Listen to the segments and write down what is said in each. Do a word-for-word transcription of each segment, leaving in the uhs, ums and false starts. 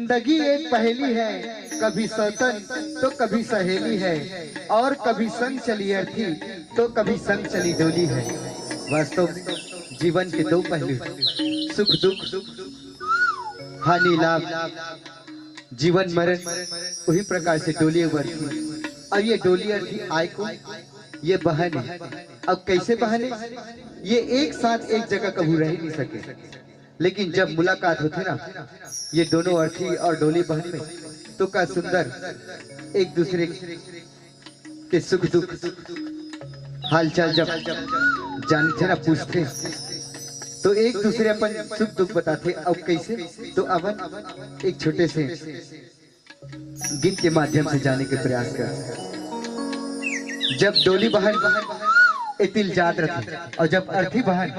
जिंदगी एक पहेली है, कभी सौतन तो कभी सहेली है, और कभी संग चली अर्थी तो कभी संग चली डोली है। वास्तव में जीवन के दो पहलू, सुख दुख, हानि लाभ, जीवन मरण, वही प्रकार से डोली अउ अर्थी। अब ये डोली अर्थी आय कोन? ये बहन हे। अब कइसे बहन हे? ये एक साथ एक जगह कभू रह नहीं सके, लेकिन जब मुलाकात होथे ना, ये दोनों अर्थी अउ डोली बहन में, तो का सुंदर एक दूसरे के सुख दुख, हालचाल जब जानथे ना, पूछथे, तो एक दूसरे अपन सुख दुख बताथे। अउ कइसे? तो अमन एक छोटे से गीत के माध्यम से जाने के प्रयास कर। जब डोली बहन ए तिर जात रथे अउ जब अर्थी बहन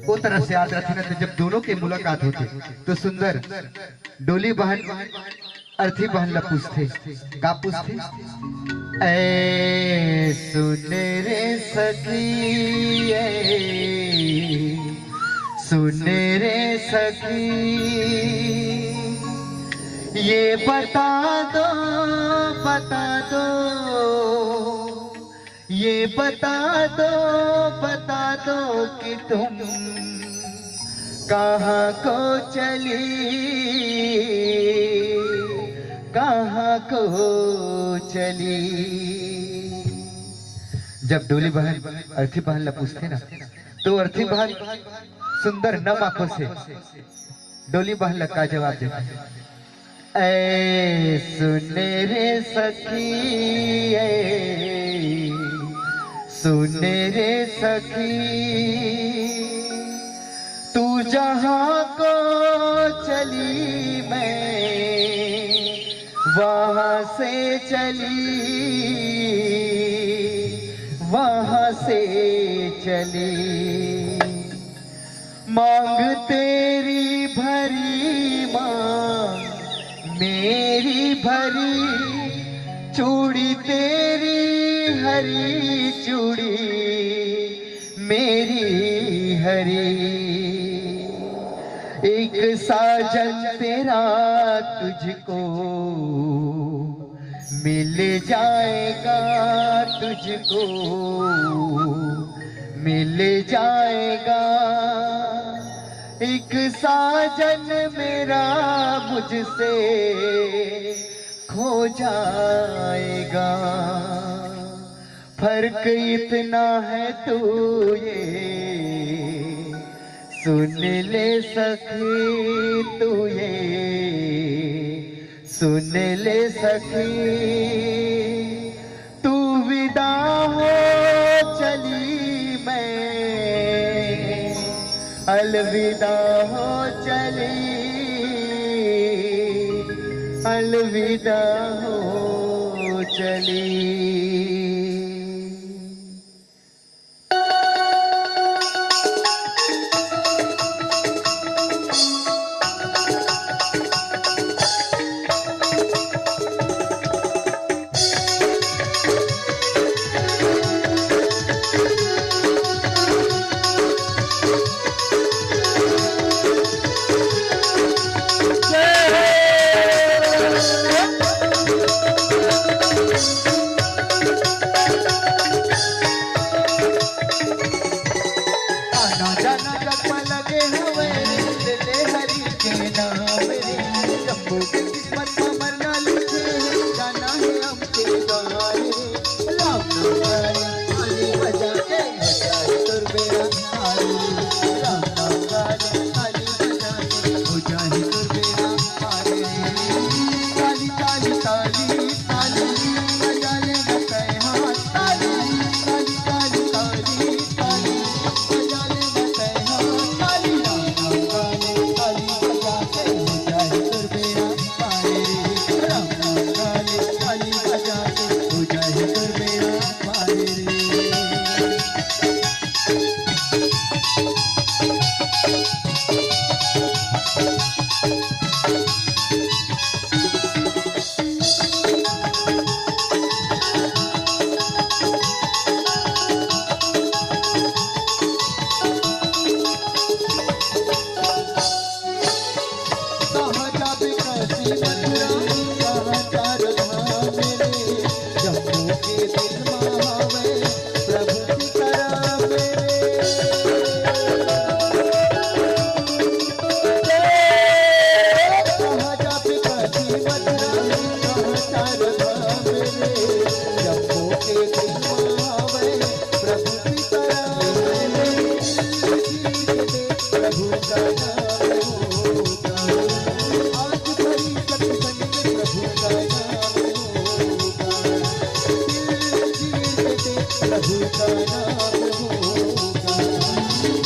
ओ तरफ से आत रथे ना, तो जब दोनों के मुलाकात होथे, तो सुंदर डोली बहन अर्थी बहन ला पूछथे। का पूछथे? ऐ सुन रे सखी, ऐ सुन रे सखी, ये बता दो, बता दो, ये बता दो, बता दो कि तुम कहाँ को चली, कहाँ को चली। जब डोली बहन अर्थी बहन ला पूछथे ना, तो अर्थी बहन सुंदर नम आंखों से डोली बहन ला का जवाब देथे? ऐ सुन रे सखी, ऐ सुन रे सखी, तू जहाँ को चली, मैं वहाँ से चली, वहाँ से चली। मांग तेरी भरी, मांग मेरी भरी, चूड़ी तेरी हरी, चूड़ी मेरी हरी। एक साजन तेरा तुझको मिल जाएगा, तुझको मिल जाएगा। एक साजन मेरा मुझसे खो जाएगा। फर्क इतना है तू ये सुन ले सखी, तू ये सुन ले सखी, तू विदा हो चली, मैं अलविदा हो चली, अलविदा हो चली।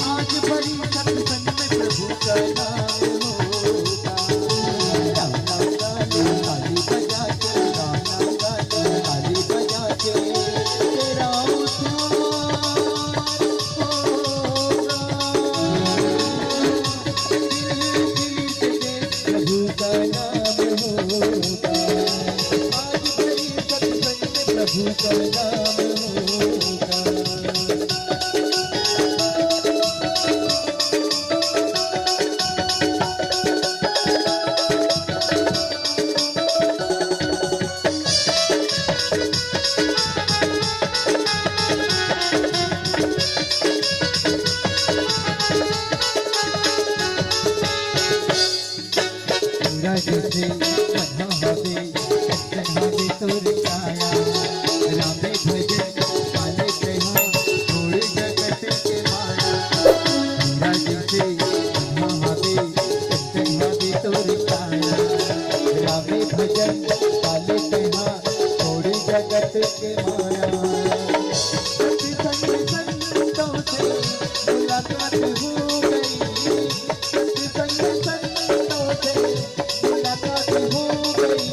आज बड़ी सत्संग में प्रभु का नाम होगा। राम नाम गाए, ताली बजा के, राम नाम गाए, ताली बजा के, तेरा उद्धार होगा। दिल दिल से प्रभु का नाम होगा। आज बड़ी सत्संग में प्रभु का नाम होगा। पूरा जैसे मन हवे, तन हवे तोर काया। रामे भजन पाले कहा, छोड़ जगत के माया। पूरा जैसे मन हवे, तन हवे तोर काया। रामे भजन पाले कहा, छोड़ जगत के माया। सत्संग संतों से मुलाकात हो गई। सत्संग संतों से मुलाकात हो गई।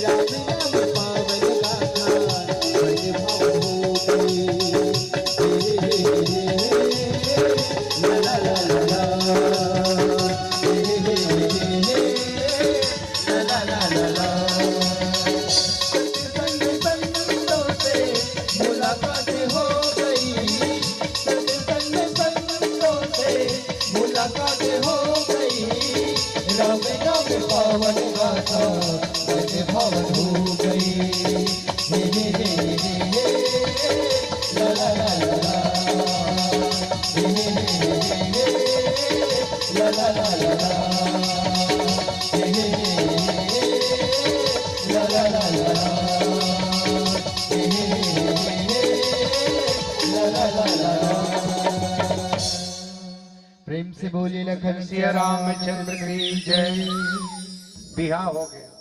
राम नाम पावन गाथा मन भावन हो गई। हे, हे, हे, हे, हे, ला, ला, ला, ला, ला। हे, हे, हे, हे, हे, हे, ला, ला, ला, ला, ला। सत्संग संतों से मुलाकात हो गई। सत्संग संतों से मुलाकात हो गई। राम नाम पावन गाथा मन भावन हो गई। हे, हे, हे, हे, हे, ला, ला, ला, ला, ला। हे, हे, हे, हे, हे, ला, ला, ला, ला, ला। हे, हे, हे, हे, ला, ला, ला, ला, ला। हे, हे, हे, हे, ला, ला, ला, ला, ला। प्रेम से बोलिए लखन सिया रामचंद्र की जय। बिहाव हो गया।